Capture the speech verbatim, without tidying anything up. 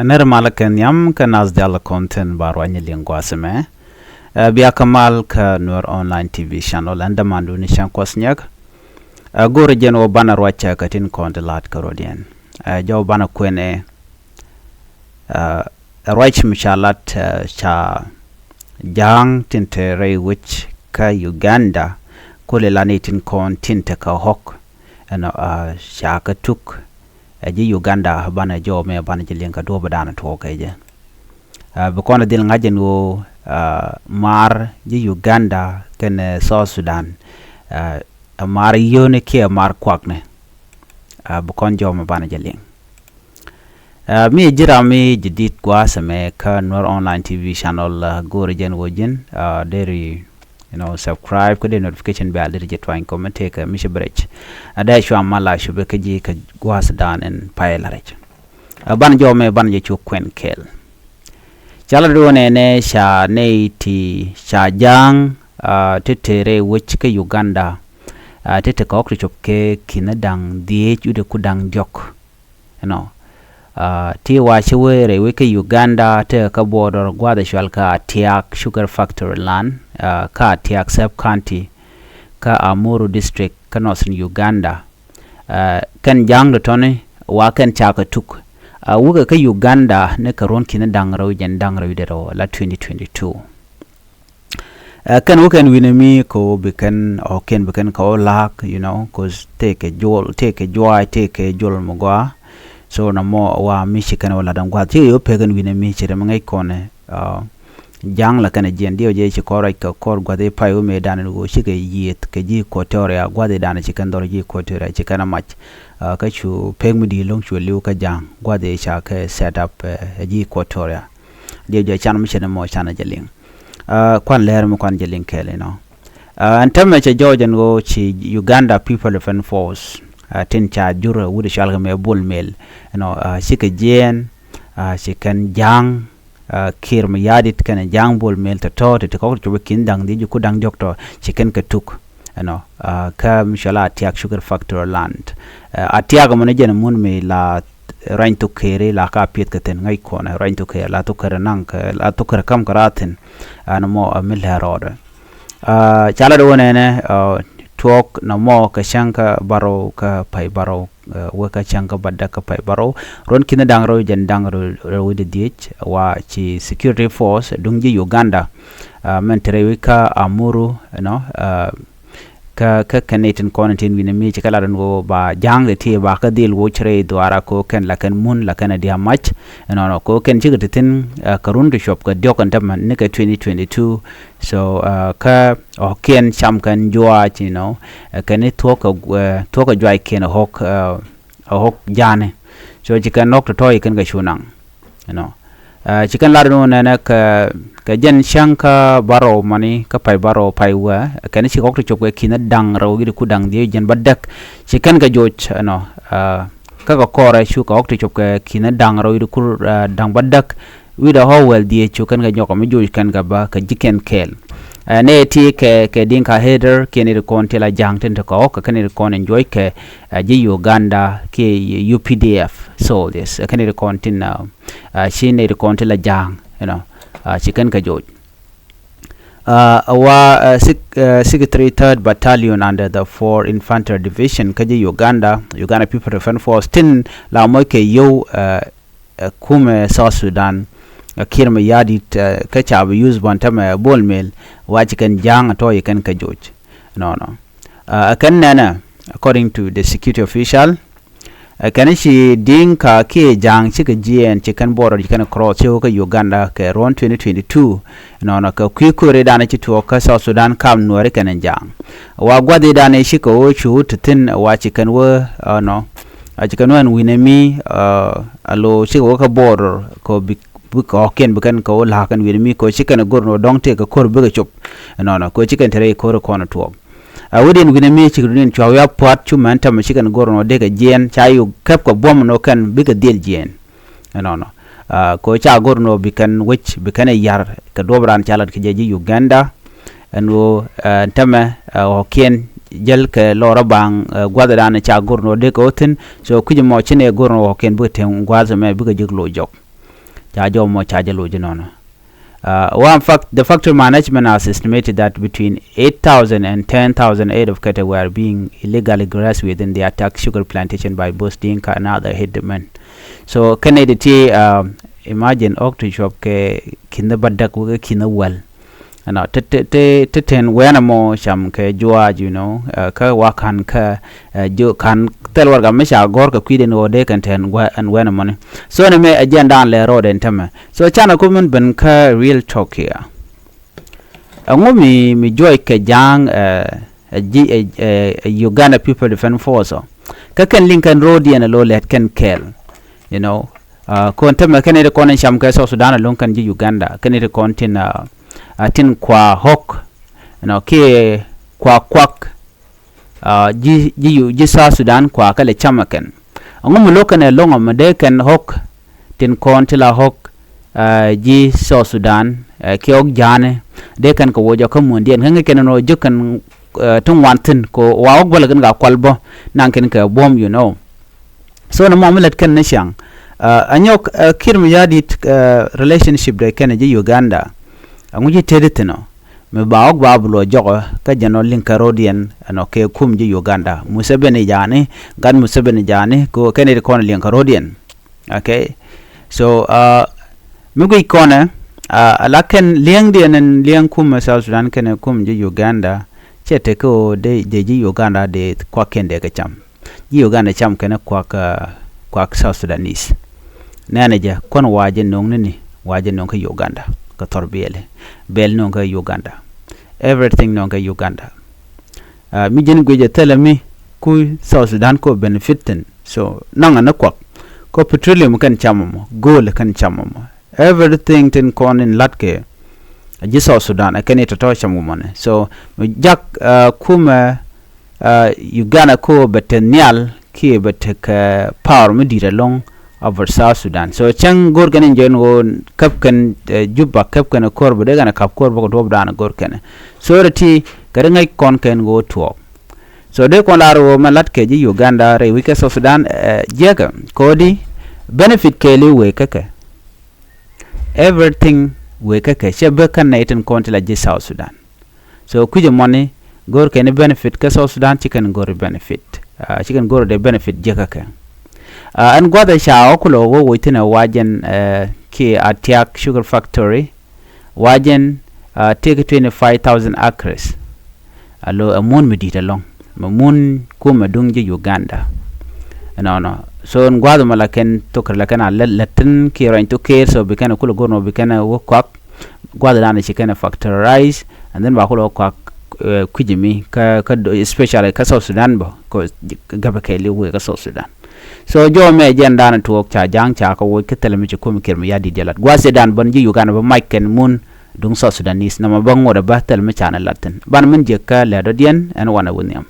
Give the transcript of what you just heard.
Nɛr malä kɛ nhiam kä nath diaal kɔn thi̱n ba ruany liŋ gua̱a̱th ɛmɛ. Ɛ, bia kä mal kä Nuer Online T V channel, ɛn dämandu ni cäŋ kuɔth nyɛk. Ɛ, go̱o̱rä jɛn wä banɛ ruac kä tin kɔn ti la̱t kä rɔ̱diɛn. Ɛ, jɔw banɛ kuɛn ɛ, ɛ, ruac mi ca lat, ɛ, ca ja̱a̱ŋ tin te rɛy wec kä Uganda, koli la ni tin kɔn tin te kä ɣɔ̱k. Ɛnɔ, ɛ, ca kä tuk, ɛ, ji̱ Uganda banɛ jɔw mɛ banɛ ji̱ liŋ kä duɔ̱ɔ̱p dan tuɔɔk kɛ jɛ. Ɛ, bi kɔn dhil ŋa̱c ɛn ɣöö, ɛ, maar ji̱ Uganda kɛnɛ South Sudan, ɛ, ɛ maar yio̱o̱ni kiɛ maar kuakni. Ɛ, bi kɔn jɔw mɛ banɛ ji̱ liŋ. Ɛ, mi ji̱ ram mi ji̱ di̱t gua̱a̱th ɛmɛ kä Nuer Online T V channel, ɛ, go̱o̱rä jɛn wä ji̱n, ɛ, deri, you know, subscribe kä dee notification bell deri ji̱ tuany kɔmɛ tëëkɛ mi ci bi rɛc. Ɛ, dee cua mal a cupɛ kä ji̱ kä gua̱a̱th dan ɛn pay la rɛc. Ɛ, banɛ jɔw mɛ banɛ jɛ cu kuɛn kɛɛl. Ca la duɔ̱ɔ̱n ɛnɛ ca nɛy ti ca ja̱a̱ŋ, ɛ, ti te rɛy wec kä Uganda, ɛ, ti te kɔk ti cop kɛ ki̱n da̱ŋ dhieec wi̱cdɛ ku da̱ŋ diɔ̱k. Ɛnɔ, ɛ, ti wa ci wee rɛy wec kä Uganda ti kä border gua̱a̱th cual kä Atiak Sugar Factory land, ɛ, kä Atiak Sub County, kä Amuru District, kä Northern Uganda. Ɛ, kɛn ja̱a̱ŋ tɔ̱tɔ̱ni wa kɛn ca kɛ tuk. Ɛ, wekɛ kä Uganda ni kɛ ruɔ̱n ki̱n da̱ŋ rɛw jɛn da̱ŋ rɛw wi̱cdɛ rɛw la twenty twenty-two. Ɛ, kɛn wä kɛn wi̱nɛ mi kɛ wä bi kɛn ɔ kɛn bi kɛn kɛ wä la̱a̱k, you know, 'cause tëëkɛ juɔl, tëëkɛ juac, tëëkɛ juɔl mi gɔaa. So nɔmɔ wa mi ci kɛn wä la̱t ɛn gua̱a̱th ci kɛ yɛ wä pek kɛn wi̱nɛ mi ci rɛm ŋäc kɔnɛ, ɛ, ja̱a̱ŋ la kɛn ɛ jiɛn diɛw jɛ ci kɔn ruac kɛ kɔr gua̱th i̱ pay wä mëë danɛ ni ɣöö cikɛ yiëëth kɛ ji̱ Equatoria gua̱th i̱ danɛ ci kɛn dhɔr ji̱ Equatoria ci kɛn ɛ mac. Ɛ, kä cu pek mi di̱i̱t lo̱ŋ cu li̱w kä ja̱a̱ŋ gua̱th i̱ ca kɛ set up, ɛ, ɛ ji̱ Equatoria. Diɛw jɛ can mi cɛ ni mɔ can ɛ jɛ liŋ. Ɛ, kuan lɛr mi kuan jɛ liŋ kɛɛl inɔ. Ɛ, ɛn tämɛ cɛ jɔɔc ɛn ɣöö ci Uganda People Defense Force, ɛ, tin ca jur ɛ wut ɛ cual kɛ mɛ Bol Mel. Inɔ, ɛ, cikɛ jiɛɛn, ɛ, ci kɛn ja̱a̱ŋ, ɛ, Kiir Mayardit kɛnɛ ja̱a̱ŋ Bol Mel tɔ̱tɔ̱ ti ti kɔk ti cop ɛ ki̱n da̱ŋ dhieec ku da̱ŋ diɔ̱k tɔ ci kɛn kɛ tuk. Ɛnɔ, ɛ, kä mi cual Atiak Sugar Factory land. Ɛ, Atiak mɔnɛ jɛn mun mi la ruany thok Kiir la ka pieth kɛ thi̱n ŋäc kɔnɛ ruany thok Kiir la thok Kiir naŋ kɛ la thok Kiir kam kɛ rath thi̱n. Ɛn mɔ, ɛ, mi lɛ rɔɔdɛ. Ɛ, ca la di wä nɛnɛ, ɛ, tuɔɔk nɔmɔ kɛ cäŋ kä bärɔw kä pay bärɔw, ɛ, wä kä cäŋ kä bädäk kä pay bärɔw. Ruɔ̱n ki̱n da̱ŋ rɛw jɛn da̱ŋ rɛw, rɛw wi̱cdɛ dhieec wa ci security force duŋ ji̱ Uganda, ɛ, mɛn te rɛy wec kä Amuru, you know, ɛ, kä, kä kɛn ni tin kɔn tin wi̱nɛ mi ci kɛ lat ɛn ɣöö ba ja̱a̱ŋ ti ti ba kä dhil woc rɛy dhuaara ko kɛn la kɛn mun la kɛn a dia̱a̱ mac. Ɛnɔnɔ ko kɛn cikɛ ti thi̱n, ɛ, kä run ti cuɔp kɛ diɔ̱k ɛn tämɛ ni kɛ twenty twenty-two. So, ɛ, kä ɣɔ̱kiɛn cam kɛn juaac, you know, ɛ, kɛn i̱ thuɔ̱k kɛ, ɛ, thuɔ̱k kɛ juaac kiɛn ɛ ɣɔ̱k, ɛ, ɛ ɣɔ̱k ja̱a̱ni. So ci kɛn ɣɔ̱k tɔ̱tɔ̱ ci kɛn kɛ cu naŋ, you know. Ɛ, ci kɛn lat ni wä nɛnɛ kɛ, kɛ jɛn cäŋ kä bärɔw mani kä pay bärɔw pay wä, kɛn ci ɣɔ̱k ti cop kɛ ki̱n da̱ŋ rɛw wi̱cdɛ ku da̱ŋ dhieec jɛn bädäk ci kɛn kɛ joc, you know. Ɛ, kä kɛ kɔrɛ cu kɛ ɣɔ̱k ti cop kɛ ki̱n da̱ŋ rɛw wi̱cdɛ ku, ɛ, da̱ŋ bädäk wi̱cdɛ ɣɔ̱k wäl dhieec cu kɛn kɛ nyɔk mi joc kɛn kɛ bä kɛ ji̱ kɛn kɛɛl. Ɛ, nɛ ti kɛ, kɛ Dinka header kiɛn i̱ ti kɔn ti la ja̱a̱ŋ tin ti kɛ ɣɔ̱k kɛ kɛn i̱ ti kɔn in juɔc kɛ, ɛ, ji̱ Uganda kiɛ U P D F soldiers. Ɛ, kɛn i̱ ti kɔn tin, ɛ, ɛ, ci nɛ ti kɔn ti la ja̱a̱ŋ, you know, ɛ, ci kɛn kɛ joc. Ɛ, wa, ɛ, six, ɛ, sixty-three third Battalion under the four Infantry Division kä ji̱ Uganda, Uganda People Defense Force, tin la moc kɛ yio̱w, ɛ, ɛ, kumɛ South Sudan, ɛ, Kiir Mayardit, ɛ, kä ca bi use bɔn tämɛ Bol Mel, wa ci kɛn ja̱a̱ŋ tɔ̱ ci kɛn kɛ joc. Nɔnɔ. Ɛ, kɛn nɛnɛ, according to the security official, ɛ, kɛn ci Dinka kiɛ ja̱a̱ŋ cikɛ jiɛɛn ci kɛn border ci kɛn cross ci wä kä Uganda kɛ ruɔ̱n twenty twenty-two. Nɔnɔ kɛ kui̱ kööri danɛ ci tuɔɔk kä South Sudan kam Nuääri kɛn ja̱a̱ŋ. Wa gua̱dhi danɛ cikɛ wä cu ti thi̱n wa ci kɛn wä, ɛ, nɔ. A ci kɛn wä ɛn wi̱nɛ mi, ɛ, a lo cikɛ wä kä border kɛ bi, bi kɛ ɣɔ̱kiɛn bi kɛn kɛ wä la̱a̱k kɛn wi̱nɛ mi kɛ ci kɛn go̱r nɔ dɔ̱ŋ tëëkɛ ko̱r bikɛ cop. Nɔnɔ kɛ ci kɛn te rɛy ko̱r kɔn tuɔɔk. A wä diɛn wi̱nɛ mi cikɛ dunin cua wi̱i̱ a pua̱t cu mɛn tämɛ ci kɛn go̱r nɔ dee kɛ jiɛɛn ca yuk kɛp kɛ buɔ̱m nɔ kɛn bikɛ dhil jiɛɛn. Ɛnɔnɔ. Ɛ, kɛ ɣöö ca go̱r ni ɣöö bi kɛn wec, bi kɛn ɛ ya̱r kɛ duɔ̱p raan ca lat kɛ jɛ ji̱ Uganda. Ɛn ɣöö, ɛ, tämɛ, ɛ, ɣɔ̱kiɛn jäl kɛ lɔrä baŋ, ɛ, gua̱thdan ca go̱r ni ɣöö dee kɛ ɣöö thi̱n. So kui̱c ɛmɔ ci nɛ go̱r ni ɣöö ɣɔ̱kiɛn bikɛ tɛŋ gua̱th ɛmɛ bikɛ ji̱ loc jɔk. Ca jɔw mɔ ca jɛ loc inɔnɔ. Uh, well, in fact, the factory management has estimated that between eight thousand and ten thousand head of cattle were being illegally grazed within the attack sugar plantation by both Dinka and other headmen. So kɛn nɛy ti ti, uh, imagine ɣɔ̱k ti cuɔp kɛ ki̱n bädäk wä kɛ ki̱n wäl. Ɛnɔ ti ti ti ti tɛn wɛnɛ mɔ cam kɛ juaac, you know, uh, kä wa ka̱n kä, uh, ju ka̱n thil warɛgak mi ca gɔ̱r kɛ kui̱dɛn ɣöö dee kɛn tɛn wɛ ɛn wɛnɛ mɔni. So ni mɛ ɛ jɛn da̱a̱n lɛ road ɛn tämɛ. So canɛ kum min ben kä real talk here. Ɛŋu mi mi juɔc kɛ ja̱a̱ŋ, eh, eh, ji̱, eh, eh, eh, Uganda People Defense Force ɔ? Kä kɛn liŋ kɛn ro̱o̱diɛn ɛ lo̱ lɛt kɛn kɛɛl, you know. Ah, kɔn tämɛ kɛn i̱ ti kɔn in cam kɛ South Sudan alo̱ŋ kɛn ji̱ Uganda kɛn i̱ ti kɔn tin, ah, ah, tin kua ɣɔ̱k, you know, kiɛ kua kuak, ah, ji̱, ji̱, ji̱ South Sudan kua kɛ lɛ cam ɛ kɛn. Ɛŋu mi lo̱k kɛn ɛ lo̱ŋ ɔ mi dee kɛn ɣɔ̱k tin kɔn ti la ɣɔ̱k, ah, ji̱ South Sudan, ah, kiɛ ɣɔ̱k ja̱a̱ni dee kɛn kɛ woc ɔ kä muɔ̱ndiɛn kä ŋäc kɛn ɛn ɣöö ji̱ kɛn, ah, ti ŋuan thi̱n kɛ ɣöö wa ɣɔ̱k bä lɛ kɛn ka kual bä naŋ kɛn kɛ buɔ̱m, you know. So ni mɔ mi lät kɛn ni ciaŋ, ah, anyɔk, ah, Kiir Mayardit, ah, relationship dɛ kɛn ji̱ Uganda. Ɛŋu ji̱ tëëdi thi̱n ɔ mi ba ɣɔ̱k ba bi luɔc jɔk ɔ kä jɛn ɔ liŋ kɛ ro̱diɛn ɛnɔ kɛ kum ji̱ Uganda. Museveni ja̱a̱ni, gat Museveni ja̱a̱ni kɛ ɣöö kɛn i̱ ti kɔn liŋ kɛ ro̱diɛn. Okay. So, ah, mi guic kɔnɛ, ah, ala kɛn liɛŋdiɛn ɛn liɛŋ kum ɛ South Sudan kɛnɛ kum ji̱ Uganda. Cɛ tekɛ ɣöö dee, dee ji̱ Uganda dee kuakiɛn dee kɛ cam. Ji̱ Uganda cam kɛnɛ kuak, ah, kuak South Sudanese. Nɛnɛ jɛ kuan wa jɛ no̱o̱ŋ ni ni wa jɛ no̱o̱ŋ kä Uganda. Kä thɔr biɛli bɛl no̱o̱ŋ kä Uganda. Everything no̱o̱ŋ kä Uganda. Ah, mi jɛn guic ɛ thilɛ mi ku South Sudan ko benefit thi̱n. So naŋ ɛ ni kuak. Ko petroleum kɛn cam ɛmɔ, gold kɛn cam ɛmɔ. Everything tin kɔn in la̱t kɛ ji̱ South Sudan ɛ kɛn i̱ tɔ̱tɔ̱ cam ɛmɔ ni. So mi jak, ah, kumɛ, ah, Uganda ko bɛ te nhial kiɛ bɛ tekɛ power mi di̱i̱t ɛlɔ̱ŋ over South Sudan. So cäŋ go̱r kɛn in jɛn ɣöö käp kɛn, eh, Juba käp kɛn ɛ ko̱r bä dee kɛn ɛ ka̱p ko̱r bä kɛ duɔ̱p da̱a̱n ɛ go̱r kɛn ɛ. So rɛ ti kɛ ri ŋäc kɔn kɛn ɣöö tuɔɔk. So dee kɔn lar ɣöö mɛ la̱t kɛ ji̱ Uganda rɛy wi̱c kɛ South Sudan, eh, jiäkä ko̱di benefit kɛɛli wëë käkɛ. Everything wëë käkɛ cɛ bä kän nɛy tin kɔn ti la ji̱ South Sudan. So kui̱cɛ mɔni go̱r kɛn i̱ benefit kä South Sudan ci kɛn go̱r i̱ benefit. Ah, ci kɛn go̱r i̱ dee benefit jiäkä kɛ. Ah, ɛn gua̱th ɛ ca ɣɔ̱ kulɔ ɣöö woc thi̱n ɛ wa jɛn, eh, kiɛ Atiak Sugar Factory. Wa jɛn, ah, tëëkɛ twenty five thousand acres. A lo̱ ɛ mun mi di̱i̱t ɛlɔ̱ŋ. Mɛ mun kumɛ duŋ ji̱ Uganda. Ɛnɔnɔ. So ɛn gua̱th ɛmɔ la kɛn thok kɛ la kɛn a lät, lät thi̱n kiɛ ruany thok kɛɛr, so bi kɛn ɛ kulɛ go̱r nɔ bi kɛn ɛ wä kuak. Gua̱th dan ci kɛn ɛ factorize, and then ba kulɛ wä kuak, eh, kui̱c mi kä, kä do, especially kä South Sudan bä, kɛ gapɛ kɛɛliw wëë kä South Sudan. So jɔw mɛ jɛn dan tuɔɔk ca ja̱a̱ŋ ca kɛ woc kä thilɛ mi ci kum Kiir Mayardit jɛ lat. Gua̱th dan bän ji̱ Uganda bä mac kɛn mun duŋ South Sudanese, nɔmɔ bä ŋot ɛ bä thilɛ mi ca ni lat thi̱n. Ban min jiäk kä lɛ dɔ̱diɛn ɛn wanɛ wä nhiam.